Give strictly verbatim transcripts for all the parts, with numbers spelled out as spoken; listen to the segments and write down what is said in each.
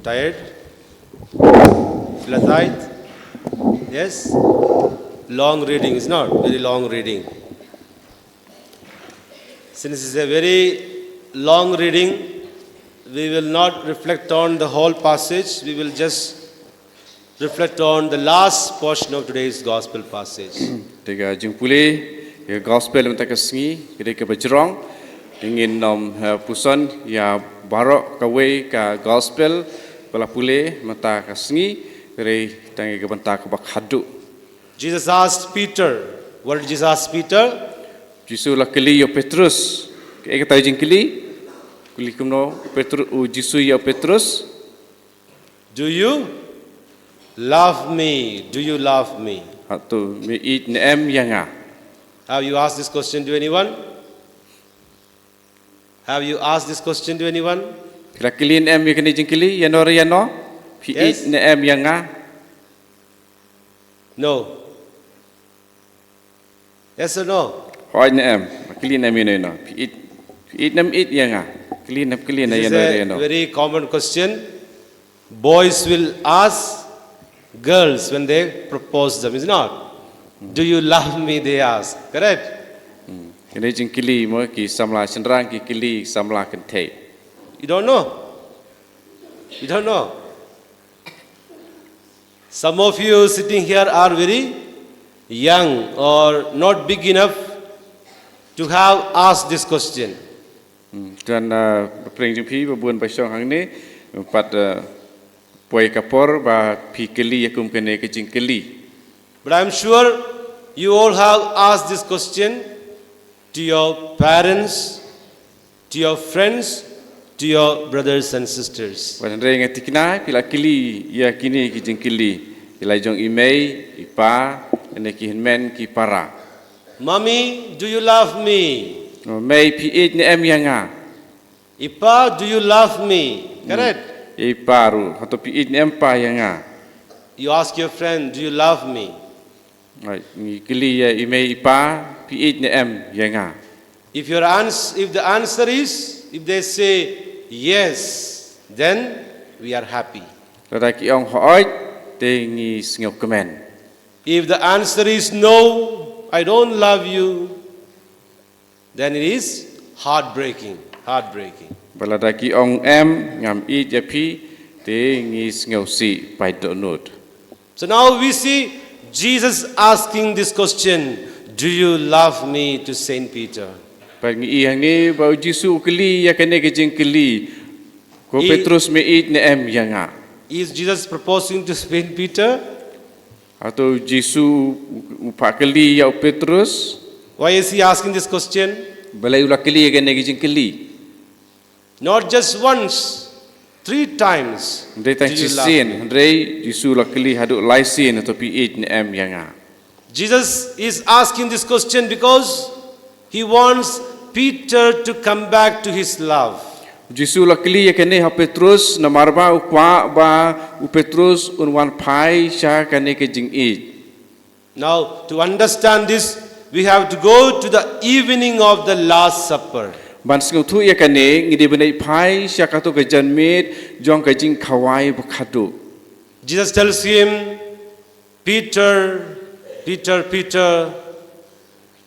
Tired? Feel tired? Yes? Long reading is not very long reading. Since it's a very long reading, we will not reflect on the whole passage. We will just reflect on the last portion of today's gospel passage. Te ka jingpule ïa ka gospel mynta ka sngi, ka dei kaba jrong. Ngin nym, eh, puson ïa baroh kawei ka gospel ba la pule mynta ka sngi, ka dei tang ïa ka bynta kaba khadduh. Jesus asked Peter. What did Jesus ask Peter? Jisu la kylli ïa u Petrus. Kaei kata ka jingkylli? Kylli kumno u Petru-, u Jisu ïa u Petrus? Do you love me? Do you love me? Hato me ïeit ne em ïa nga? Have you asked this question to anyone? Have you asked this question to anyone? Phi la kylli ne em ïa kane ka jingkylli ïano re ïano? Phi ïeit ne em ïa nga? No. Yes or no? Hooid ne em? Phi la kylli ne em ïano ïano? Phi ïeit, phi ïeit ne em ïeit ïa nga? Kylli ne em, kylli ne ïano re ïano? This is a very common question. Boys will ask girls when they propose them, is not? Do you love me, they ask. Correct? Hmm. Kane jingkylli mo ki samla shynrang ki kylli samla kynthei. You don't know? You don't know? Some of you sitting here are very young or not big enough to have asked this question. Hmm, don, uh, pyrshang jong phi ba bun ba shong hangne, pat, uh, poi ka por ba phi kylli ïa kum kane ka jingkylli. But I'm sure you all have asked this question to your parents, to your friends, to your brothers and sisters. Bad hynrei nga thikna phi la kylli ïa kine ki jingkylli, ki la jong i mei, i pa, ne ki hynmen ki para. Mommy, do you love me? O mei, phi ïeit ne em ïa nga? I pa, do you love me? Correct? I pa ruh, hato phi ïeit ne em pa ïa nga? You ask your friend, do you love me? Ai, ngi kylli ïa i mei i pa, phi ïeit ne em ïa nga? If your ans-, if the answer is, if they say yes, then we are happy. Lada ki ong hooid, te ngi sngewkmen. If the answer is no, I don't love you, then it is heartbreaking, heartbreaking. Bad lada ki ong em, ngam ïeit ïa phi, te ngi sngewsih paid dohnud. So now we see Jesus asking this question, "Do you love me?" to Saint Peter. Bad ngi ïohi hangne ba u Jisu u kylli ïa kane ka jingkylli, ko Petrus, me ïeit ne em ïa nga? Is Jesus proposing to Saint Peter? Hato u Jisu u, u phah kylli ïa u Petrus? Why is he asking this question? Balei u la kylli ïa kane ka jingkylli? Not just once, three times. Hynrei tang shisien, hynrei u Jisu u la kylli haduh lai sien, hato phi ïeit ne em ïa nga? Jesus is asking this question because he wants Peter to come back to his love. U Jisu u la kylli ïa kane ha u Petrus namar ba u kwah ba u Petrus un wan phai sha kane ka jingïeit. Now, to understand this, we have to go to the evening of the Last Supper. Ban sngewthuh ïa kane, ngi dei ban ïaid phai sha kato ka janmiet jong ka jingkhawai ba khadduh. Jesus tells him, "Peter, Peter, Peter,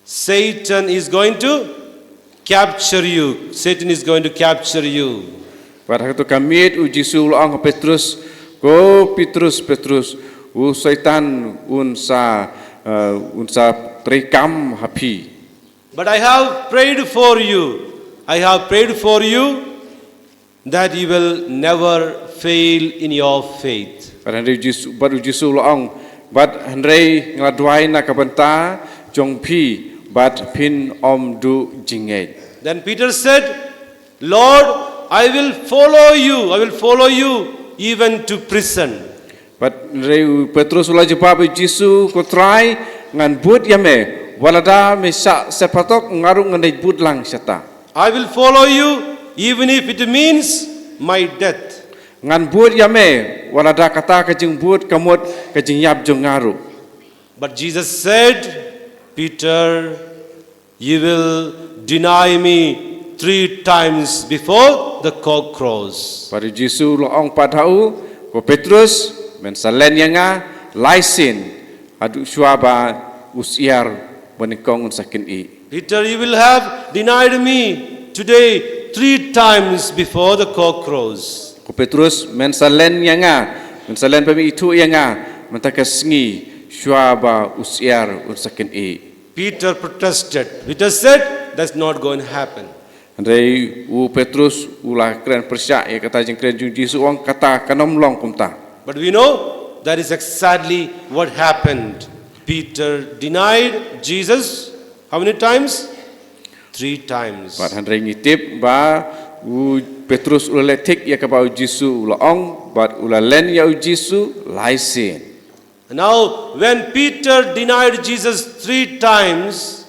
Satan is going to capture you. Satan is going to capture you." Bad ha kato ka miet u Jisu u la ong ha Petrus, ko Petrus, Petrus, u Soitan un sa, eh, un sa treikam ha phi. But I have prayed for you. I have prayed for you that you will never fail in your faith. Bad hynrei u Jisu, bad u Jisu u la ong, bad hynrei nga la duwai na ka bynta jong phi, bad phin ym duh jingngeit. Then Peter said, "Lord, I will follow you, I will follow you even to prison." Bad hynrei u Petrus u la jubab ïa u Jisu, "Ko Trai, ngan bud ïa me, wat lada me shah sep hatok, nga ruh ngan ïai bud lang shata." "I will follow you, even if it means my death." Ngan bud ïa me, wat lada kata ka jingbud ka mut ka jingïap jong nga ruh. But Jesus said, "Peter, you will deny me three times before the cock crows. Bad u Jisu u la ong pat ha u, ko Petrus, men sa len ïa nga lai sien, haduh shuwa ba u syiar ba nyngkong un sa kynjah. Peter, you will have denied me today three times before the cock crows. Ko Petrus, men sa len ïa nga, men sa len pynithuh ïa nga mynta ka sngi shuwa ba u syiar un sa kynjah. Peter protested. Peter said, "That's not going to happen." Hynrei u Petrus u la kren pyrshah ïa kata jingkren jong u Jisu, u ong kata kan ym long kumta. But we know that is exactly what happened. Peter denied Jesus how many times? Three times. Bad hynrei ngi tip ba u Petrus u la leh thik ïa kaba u Jisu u la ong, bad u la len ïa u Jisu lai sien. Now, when Peter denied Jesus three times,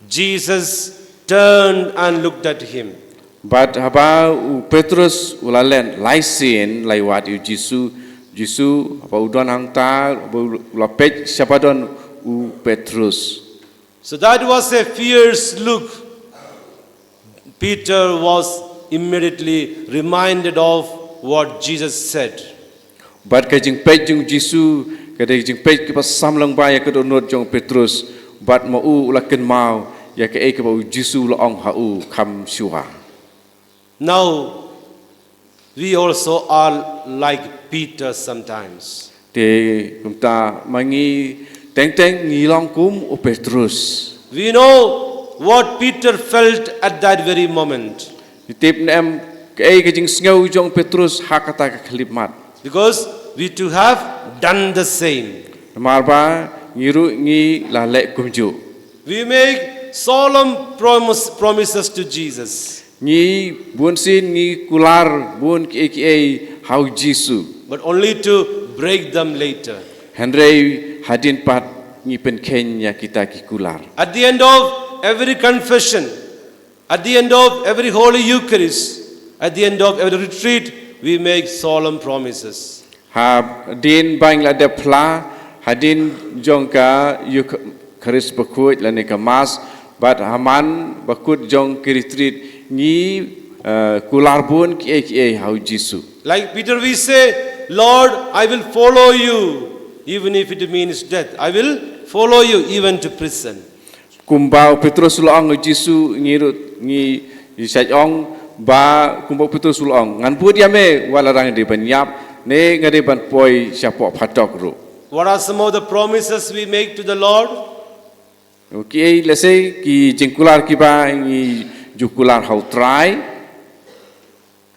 Jesus turned and looked at him. Bad haba u Petrus u la len lai sien, lai wad ïa u Jisu, Jisu haba u don hangta, haba u la peit sha ba don u Petrus. So that was a fierce look. Peter was immediately reminded of what Jesus said. Bad ka jingpeit jong u Jisu, ka dei jingpeit kaba samlang ba ïa ka dohnud jong u Petrus, bad ma u u la kynmaw ïa kaei kaba u Jisu u la ong ha u kham shuwa. Now, we also are like Peter sometimes. Te kumta ma ngi teng teng ngi long kum u Petrus. We know what Peter felt at that very moment. Ngi tip ne em kaei ka jingsngew jong u Petrus ha kata ka khyllipmat. Because we too have done the same. Namar ba ngi ruh ngi la leh kumjuh. We make solemn promise, promises to Jesus. Ngi bunsien ngi kular bun kiei kiei ha u Jisu. But only to break them later. Hynrei hadien pat ngi pynkheiñ ïa kita ki kular. At the end of every confession, at the end of every Holy Eucharist, at the end of every retreat, we make solemn promises. Hadien ba ngi la dep phla, hadien jong ka Eucharist bakhuid lane ka Mass, bad ha man bakut jong ki retreat ngi, eh, kular bun kiei kiei ha u Jisu. Like Peter, we say, "Lord, I will follow you, even if it means death. I will follow you even to prison." Kumba u Petrus u la ong ha u Jisu, ngi ruh ngi, ngi shait ong ba kumba u Petrus u la ong, ngan bud ïa me wat la dang dei ban ïap ne nga dei ban poi shapoh phatok ruh. What are some of the promises we make to the Lord? Kiei lehse ki jingkular kiba ngi ju kular ha u Trai.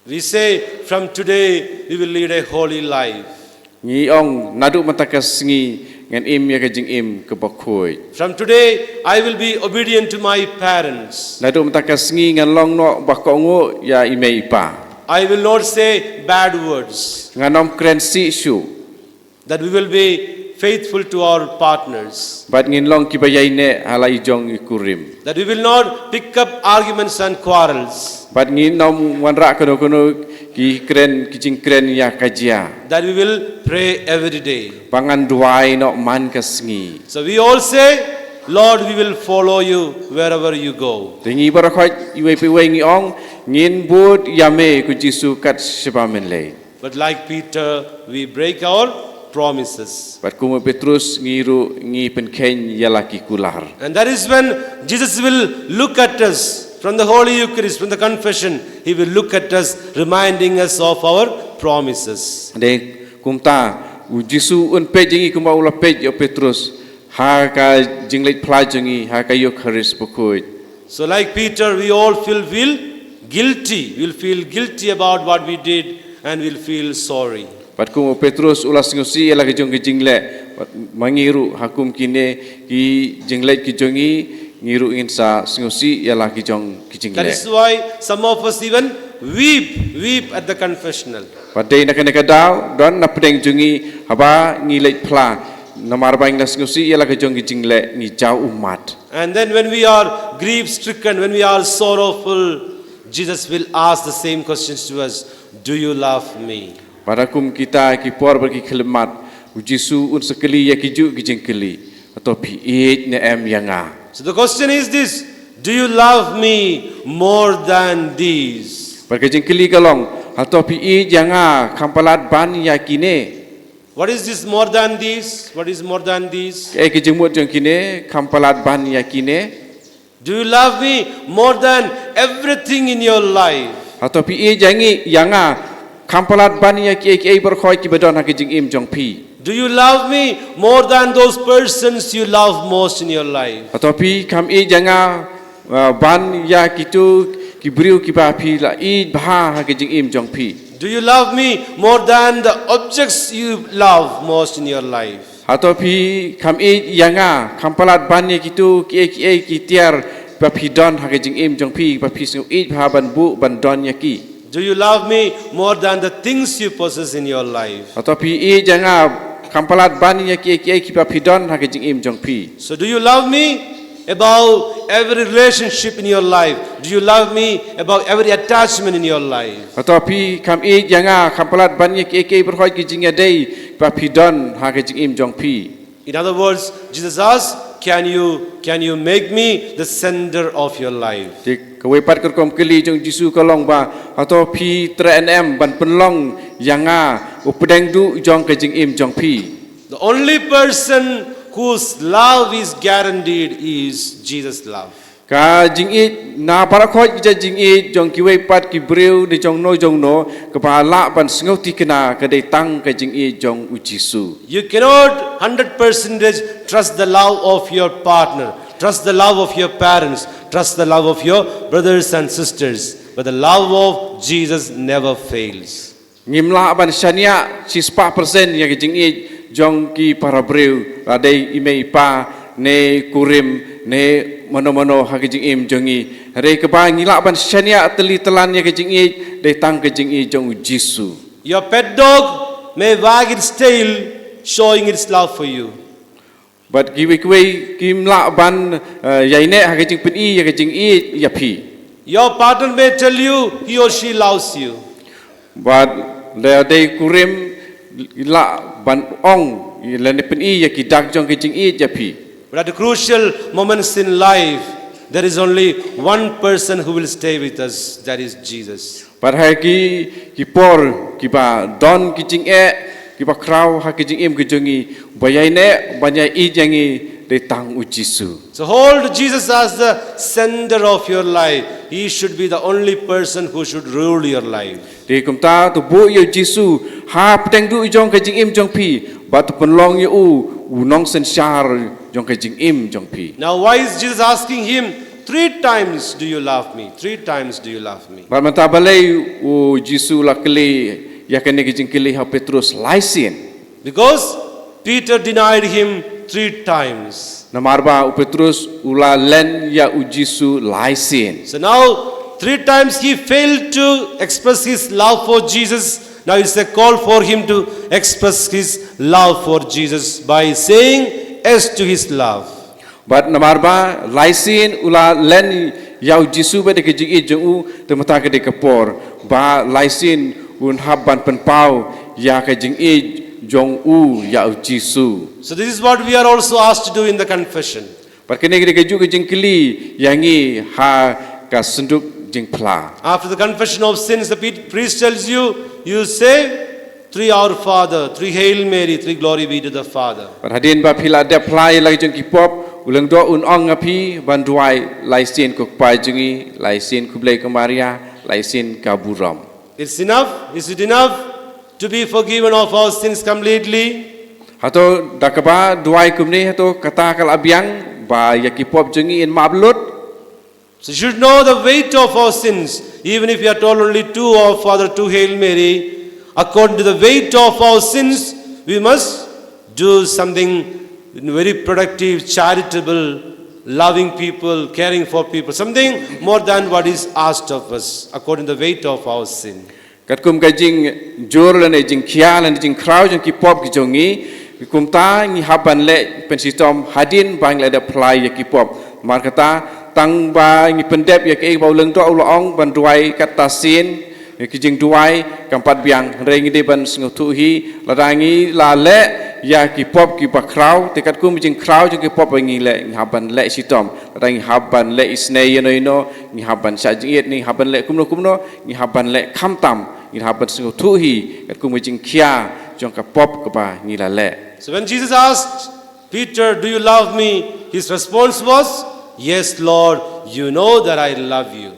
We say, "From today, we will lead a holy life. Ngi ong naduh mynta ka sngi ngan im ïa ka jingim kaba khuid. From today, I will be obedient to my parents. Naduh mynta ka sngi ngan long noh ba kohnguh ïa i mei i pa. I will not say bad words." Ngan ym kren sih shuh. That we will be faithful to our partners. Bad ngin long kiba ïaineh ha la i jong i kurim. That we will not pick up arguments and quarrels. Bad ngin ym wanrah kano kano ki kren, ki jingkren ïa ka jia. That we will pray every day. Ba ngan duwai noh man ka sngi. So we all say, "Lord, we will follow you wherever you go." Te ngi baroh khoit iwei pa iwei ngi ong, ngin bud ïa me ko Jisu kat shaba men leit. But like Peter, we break our promises. Bad kum u Petrus ngi ruh ngi pynkheiñ ïa la ki kular. And that is when Jesus will look at us from the Holy Eucharist, from the confession. He will look at us, reminding us of our promises. Dei kumta u Jisu un peit ïa ngi kumba u la peit ïa u Petrus ha ka jingleit phla jong ngi ha ka Eucharist bakhuid. So like Peter, we all feel, feel guilty. We'll feel guilty about what we did and we'll feel sorry. Bad kum u Petrus u la sngewsih ïa la ki jong ki jingleh, bad ma ngi ruh ha kum kine ki jingleit ki jong ngi, ngi ruh ngin sa sngewsih ïa la ki jong ki jingleh. That is why some of us even weep, weep at the confessional. Bad dei na kane ka daw don na pdeng jong ngi haba ngi leit phla, namar ba ngi la sngewsih ïa la ki jong ki jingleh ngi jaw ummat. And then when we are grief stricken, when we are sorrowful, Jesus will ask the same questions to us, "Do you love me?" Bad ha kum kita ki por bad ki khyllipmat, u Jisu un sa kylli ïa ki juh ki jingkylli, hato phi ïeit ne em ïa nga? So the question is this, "Do you love me more than these?" Bad ka jingkylli ka long, hato phi ïeit ïa nga kham palat ban ïa kine? What is this more than this? What is more than this? Kaei ka jingmut jong kine, kham palat ban ïa kine? Do you love me more than everything in your life? Hato phi ïeit ïa ngi, ïa nga, kham palat ban ïa kiei kiei baroh kiba don ha ka jingim jong phi? Do you love me more than those persons you love most in your life? Hato phi kham ïeit ïa nga, uh, ban ïa kito ki briew kiba phi la ïeit bha ha ka jingim jong phi? Do you love me more than the objects you love most in your life? Hato phi kham ïeit ïa nga, kham palat ban ïa kito kiei kiei ki tiar ba phi don ha ka jingim jong phi, ba phi sngew ïeit bha ban buh ban don ïa ki? Do you love me more than the things you possess in your life? Hato phi ïeit ïa nga, kham palat ban ïa kiei kiei kiba phi don ha ka jingim jong phi? So, do you love me above every relationship in your life? Do you love me above every attachment in your life? Hato phi kham ïeit ïa nga, kham palat ban ïa kiei kiei baroh ki jingïadei ba phi don ha ka jingim jong phi? In other words, Jesus asks, can you, can you make me the center of your life? Te kawei pat ka rukom kylli jong Jisu ka long ba, hato phi treh ne em ban pynlong ïa nga u pdeng duh jong ka jingim jong phi? The only person whose love is guaranteed is Jesus' love. Ka jingïeit, na baroh ki jait jingïeit jong kiwei pat ki briew ne jong no jong no, kaba lah ban sngewthikna ka dei tang ka jingïeit jong u Jisu. You cannot hundred percentage trust the love of your partner, trust the love of your parents, trust the love of your brothers and sisters, but the love of Jesus never fails. Ngim lah ban shaniah shispah persen ïa ka jingïeit jong ki para briew, la dei i mei i pa ne kurim ne mano mano ha ka jingim jong ngi. Hynrei kaba ngi lah ban shaniah tylli tyllan ïa ka jingïeit dei tang ka jingïeit jong u Jisu. Your pet dog may wag its tail, showing its love for you. Bad kiwei kiwei kim lah ban, eh, ïaineh ha ka jingpyni ïa ka jingïeit ïa phi. Your partner may tell you he or she loves you. Bad lada dei kurim lah ban ong lane pyni ïa ki dak jong ka jingïeit ïa phi. But at crucial moments in life, there is only one person who will stay with us, that is Jesus. Bad ha ki, ki por kiba don ki jingeh kiba khraw ha ki jingim ki jong ngi, ba ïaineh ban ïaieit ïa ngi dei tang u Jisu. So hold Jesus as the center of your life. He should be the only person who should rule your life. Te kumta to buh ïa u Jisu ha pdeng duh jong ka jingim jong phi, bad to pynlong ïa u u nongsynshar jong ka jingim jong phi. Now, why is Jesus asking him, "Three times do you love me? Three times do you love me?" Bad mynta balei u Jisu la kylli ïa kane ka jingkylli ha u Petrus lai sien? Because Peter denied him three times. Namar ba u Petrus u la len ïa u Jisu lai sien. So now, three times he failed to express his love for Jesus. Now it's a call for him to express his love for Jesus by saying yes to his love. Bad namar ba lai sien u la len ïa u Jisu bad ka jingïeit jong u, te mynta ka dei ka por ba lai sien un hap ban pynpaw ïa ka jingïeit jong u ïa u Jisu. So this is what we are also asked to do in the confession. Bad kane ka dei kajuh ka jingkylli ïa ngi ha ka synduk jingphla. After the confession of sins, the pe- priest tells you, you say three Our Father, three Hail Mary, three Glory be to the Father. Bad hadien ba phi la dep phla ïa la ka jong ki pop, u lyngdoh un ong ïa phi ban duwai lai sien ko Kpa jong ngi, lai sien ko Blei ko Maria, lai sien ka burom. It's enough? Is it enough to be forgiven of our sins completely? Hato da kaba duwai kumne hato kata ka la biang ba ïa ki pop jong ngi yn map lut? So you should know the weight of our sins. Even if we are told only two Our Father, two Hail Mary, according to the weight of our sins, we must do something very productive, charitable, loving people, caring for people, something more than what is asked of us, according to the weight of our sin. Katkum ka jingjur lane jingkhia lane jingkhraw jong ki pop ki jong ngi, kumta ngi hap ban leh pynshitom hadien ba ngi la dep phla ïa ki pop. Namar kata tang ba ngi pyndep ïa kaei ba u lyngdoh u la ong ban duwai katta sien, ïa ki jingduwai kam pat biang, hynrei ngi dei ban sngewthuh hi, lada ngi la leh ïa ki pop kiba khraw, te katkum ka jingkhraw jong ki pop ba ngi leh, ngi hap ban leh shitom. Lada ngi hap ban leh isynei ïano ïano, ngi hap ban shah jingit, ngi hap ban leh kumno kumno, ngi hap ban leh khamtam, ngi hap ban sngewthuh hi katkum ka jingkhia jong ka pop kaba ngi la leh. So when Jesus asked Peter, "Do you love me?" his response was, "Yes, Lord, you know that I love you."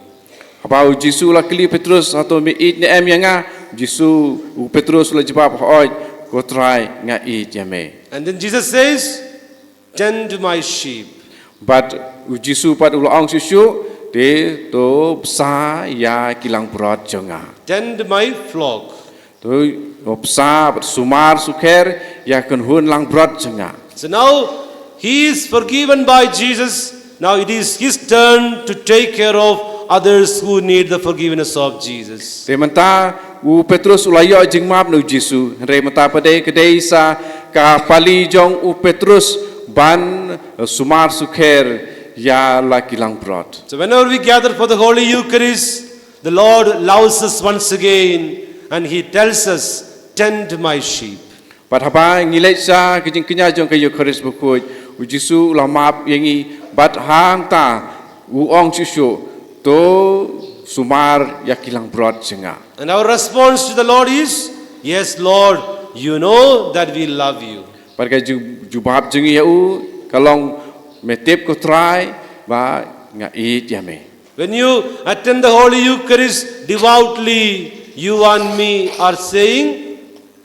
Haba u Jisu u la kylli u Petrus, "Hato me ïeit ne em ïa nga?" U Jisu, u Petrus u la jubab, "Hooid, ko Trai, nga ïeit ïa me." And then Jesus says, "Tend my sheep." Bad u Jisu pat u la ong shuh shuh, "Te to bsa ïa ki langbrot jong nga." "Tend my flock." To bsa bad sumar sukher ïa ka kynhun langbrot jong nga. So now he is forgiven by Jesus. Now it is his turn to take care of others who need the forgiveness of Jesus. Te mynta u Petrus u la ïoh jingmap na u Jisu. Hynrei mynta pat ka dei sa ka pali jong u Petrus ban, eh, sumar sukher ïa la ki langbrot. So whenever we gather for the Holy Eucharist, the Lord loves us once again and he tells us, "Tend my sheep." Bad haba ngi leit sha ka jingkñia jong ka Eukharist bakhuid, u Jisu u la map ïa ngi, bad hangta u ong shuh shuh, "To sumar ïa ki langbrot jong nga." And our response to the Lord is, "Yes, Lord, you know that we love you." Bad ka ju-, jubab jong ngi ïa u ka long, "Me tip ko Trai ba nga ïeit ïa me." When you attend the Holy Eucharist devoutly, you and me are saying,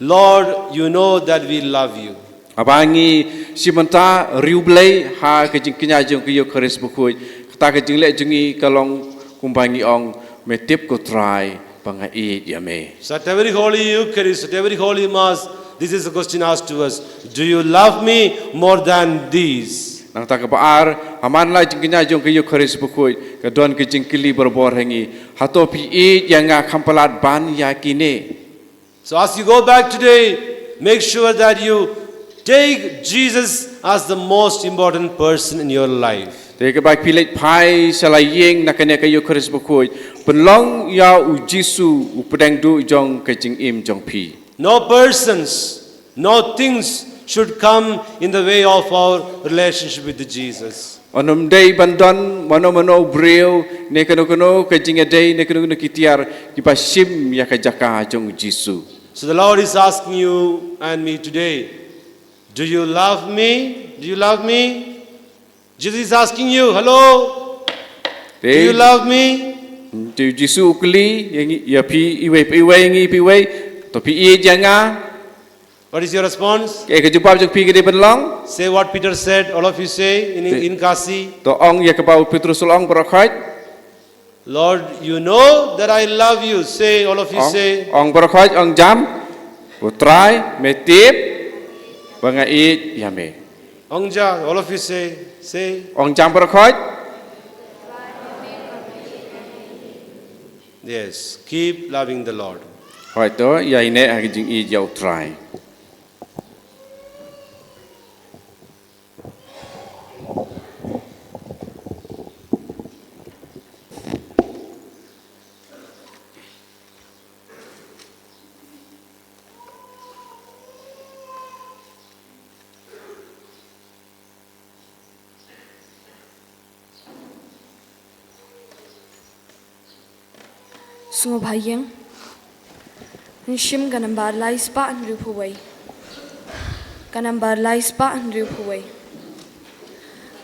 "Lord, you know that we love you." Haba ngi shim bynta riewblei ha ka jingkñia jong ka Eukharist bakhuid, kata ka jingleh jong ngi ka long kumba ngi ong, "Me tip ko Trai ba nga ïeit ïa me." So at every Holy Eucharist, at every Holy Mass, this is the question asked to us, "Do you love me more than these?" Nangta kaba ar, ha man la jingkñia jong ka Eukharist bakhuid, ka don ka jingkylli barabor ha ngi, "Hato phi ïeit ïa nga kham palat ban ïa kine?" So as you go back today, make sure that you take Jesus as the most important person in your life. Te katba phi leit phai sha la ïing na kane ka Eukharist bakhuid, pynlong ïa u Jisu u pdeng duh jong ka jingim jong phi. No persons, no things should come in the way of our relationship with Jesus. Ym dei ban don mano mano u briew, ne kano kano ka jingïadei, ne kano kano ki tiar kiba shim ïa ka jaka jong u Jisu. So the Lord is asking you and me today, "Do you love me? Do you love me?" Jesus is asking you, "Hello? Do you love me?" Te u Jisu u kylli ïa ngi, ïa phi iwei pa iwei, ngi pa iwei, "To phi ïeit ïa nga?" What is your response? Ka jubab jong phi ka dei ban long, say what Peter said, all of you say in, in Khasi. To ong ïa kaba u Petrus u la ong baroh khoit. "Lord, you know that I love you." Say, all of you say. Ong baroh khoit, ong jam. "Ko Trai, me tip ba nga ïeit ïa me." Ong ja, all of you say, say. Ong jam baroh khoit. Yes, keep loving the Lord. Hooid, to ïaineh ha ka jingïeit ïa u Trai. Sngewbha ïeng. Ngi shim ka nambar lai spah hynriewphew wei. Ka nambar lai spah hynriewphew wei.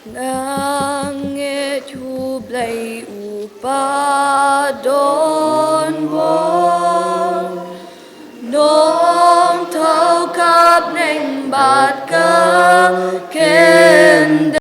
Nga ngeit U Blei U Kpa don bor, nongthaw ka bneng bad ka khyndew.